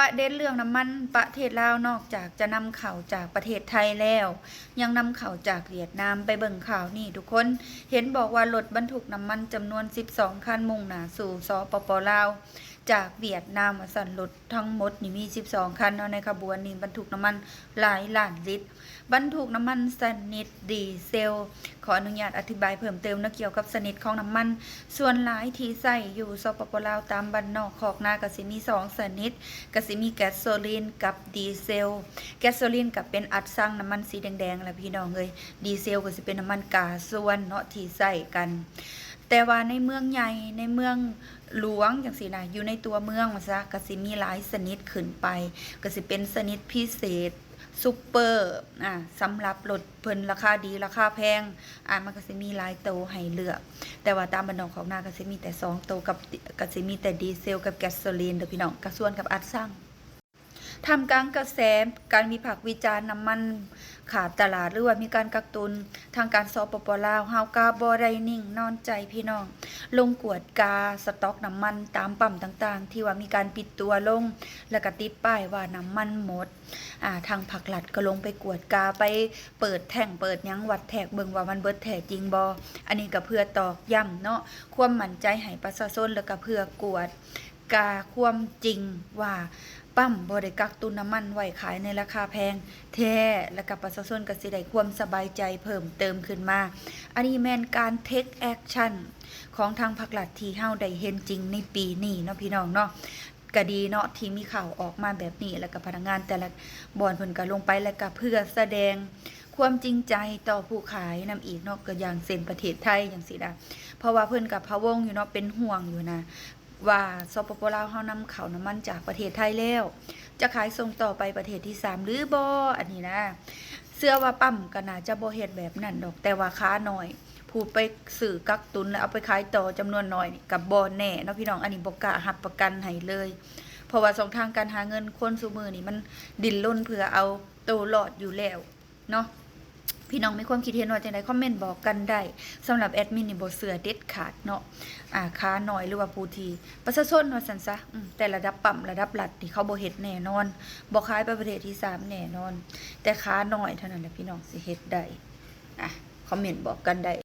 ປະເດັນເລື່ອງນ້ຳມັນ ປະເທດລາວນອກຈາກຈະນຳເຂົ້າຈາກປະເທດໄທແລ້ວ ຍັງນຳເຂົ້າຈາກຫວຽດນາມ. ໄປເບິ່ງຂ່າວນີ້ທຸກຄົນ ເຫັນບອກວ່າລົດບັນທຸກນ້ຳມັນຈຳນວນສິບສອງຄັນ ມຸ່ງໜ້າສູ່ ສປປ ລາວ ຈາກຫວຽດນາມວ່າຊັ້ນ. ລົດທັງໝົດນີ້ມີສິບສອງຄັນເນາະ ໃນຂະບວນນີ້ບັນທຸກນ້ຳມັນຫຼາຍລ້ານລິດ. ບັນທຸກນ້ຳມັນຊະນິດດີເຊວ. ຂໍອະນຸຍາດອະທິບາຍເພີ່ມເຕີມເນາະ ກ່ຽວກັບຊະນິດຂອງນ້ຳມັນ. ສ່ວນຫຼາຍທີ່ໃຊ້ຢູ່ ສປປ ລາວ ຕາມບ້ານນອກຄອກນາ ກໍຊິມີສອງຊະນິດ ກໍຊິມີແກັສໂຊລີນກັບດີເຊວ. ແກັສໂຊລີນກໍເປັນອັດຊັງນ້ຳມັນສີແດງໆ ລະພີ່ນ້ອງເອີຍ, ດີເຊວກໍຊິເປັນນ້ຳມັນກາຊວນເນາະ ທີ່ໃຊ້ກັນ. ແຕ່ວ່າໃນເມືອງໃຫຍ່ ໃນເມືອງຫຼວງຈັ່ງຊີ້ນະ ຢູ່ໃນຕົວເມືອງວ່າຊະ ກໍຊິມີຫຼາຍຊະນິດຂຶ້ນໄປ, ກໍຊິເປັນຊະນິດພິເສດ ຊຸບເປີ ອາ ສຳລັບລົດເພິ່ນລາຄາດີລາຄາແພງ ອາ ມັນກໍຊິມີຫຼາຍໂຕໃຫ້ເລືອກ. ແຕ່ວ່າຕາມບ້ານນອກຄອກນາກໍຊິມີແຕ່ສອງໂຕ ກັບ ກໍຊິມີແຕ່ດີເຊວກັບແກັສໂຊລີນເດີພີ່ນ້ອງ ກະຊວນກັບອັດຊັງ. ທ່າມກາງກະແສການວິພາກວິຈານນ້ຳມັນຂາດຕະຫຼາດ ຫຼືວ່າມີການກັກຕຸນ, ທາງການ ສປປ ລາວ ເຮົາກໍບໍ່ໄດ້ນິ່ງນອນໃຈພີ່ນ້ອງ, ລົງກວດກາສະຕັອກນ້ຳມັນຕາມປ້ຳຕ່າງໆ ທີ່ວ່າມີການປິດຕົວລົງ ແລ້ວກໍຕິດປ້າຍວ່ານ້ຳມັນໝົດ. ອາ ທາງພາກລັດກໍລົງໄປກວດກາ ໄປເປີດແທ້ງເປີດຫຍັງ ວັດແທກເບິ່ງວ່າມັນເບິດແທ້ຈິງບໍ່. ອັນນີ້ກໍເພື່ອຕອກຢ້ຳເນາະ ຄວາມໝັ້ນໃຈໃຫ້ປະຊາຊົນ ແລ້ວກໍເພື່ອກວດກາຄວາມຈິງວ່າປ້ຳບໍ່ໄດ້ກັກຕຸນນ້ຳມັນໄວ້ຂາຍໃນລາຄາແພງແທ້ ແລ້ວກໍປະຊາຊົນກໍຊິໄດ້ຄວາມສະບາຍໃຈເພີ່ມເຕີມຂຶ້ນມາ. ອັນນີ້ແມ່ນການເທັກແອັກຊັນຂອງທາງພາກລັດທີ່ເຮົາໄດ້ເຫັນຈິງໃນປີນີ້ເນາະ ພີ່ນ້ອງເນາະ. ກະດີເນາະ ທີ່ມີຂ່າວອອກມາແບບນີ້ ແລ້ວກະພະນັກງານແຕ່ລະບ່ອນເພິ່ນກະລົງໄປ ແລ້ວກະເພື່ອສະແດງຄວາມຈິງໃຈຕໍ່ຜູ້ຂາຍນຳອີກເນາະ, ກໍຢ່າງເຊັ່ນປະເທດໄທຈັ່ງຊີ້ນະ ເພາະວ່າເພິ່ນກະພະວົງຢູ່ເນາະ ເປັນຫ່ວງຢູ່ນະ ວ່າ ສປປ ລາວ ເຮົານຳເຂົ້ານ້ຳມັນຈາກປະເທດໄທແລ້ວ ຈະຂາຍສົ່ງຕໍ່ໄປປະເທດທີສາມຫຼືບໍ່ ອັນນີ້ນະ. ເຊື່ອວ່າປ້ຳກໍໜ້າຈະບໍ່ເຮັດແບບນັ້ນດອກ ແຕ່ວ່າຂານ້ອຍ ຜູ້ໄປຊື້ກັກຕຸນແລ້ວເອົາໄປຂາຍຕໍ່ຈຳນວນໜ້ອຍນີ້ກໍບໍ່ແນ່ເນາະພີ່ນ້ອງ, ອັນນີ້ບໍ່ກ້າຮັບປະກັນໃຫ້ເລີຍ ເພາະວ່າຊ່ອງທາງການຫາເງິນຄົນຊຸມື້ນີ້ມັນດີ້ນລົນເພື່ອເອົາໂຕລອດຢູ່ແລ້ວເນາະ. ພີ່ນ້ອງມີຄວາມຄິດເຫັນວ່າຈັ່ງໃດ ຄອມເມັນບອກກັນໄດ້. ສຳລັບແອດມິນນີ້ບໍ່ເຊື່ອເດັດຂາດເນາະ ອາ ຂານ້ອຍ ຫຼືວ່າຜູ້ທີ່ປະຊາຊົນວ່າຊັ້ນຊະ ອືມ ແຕ່ລະດັບປ້ຳລະດັບລັດນີ້ເຂົາບໍ່ເຮັດແນ່ນອນ ບໍ່ຂາຍໄປປະເທດທີສາມແນ່ນອນ ແຕ່ຂານ້ອຍເທົ່ານັ້ນແຫຼະພີ່ນ້ອງຊິເຮັດໄດ້. ອາ ຄອມເມັນບອກກັນໄດ້.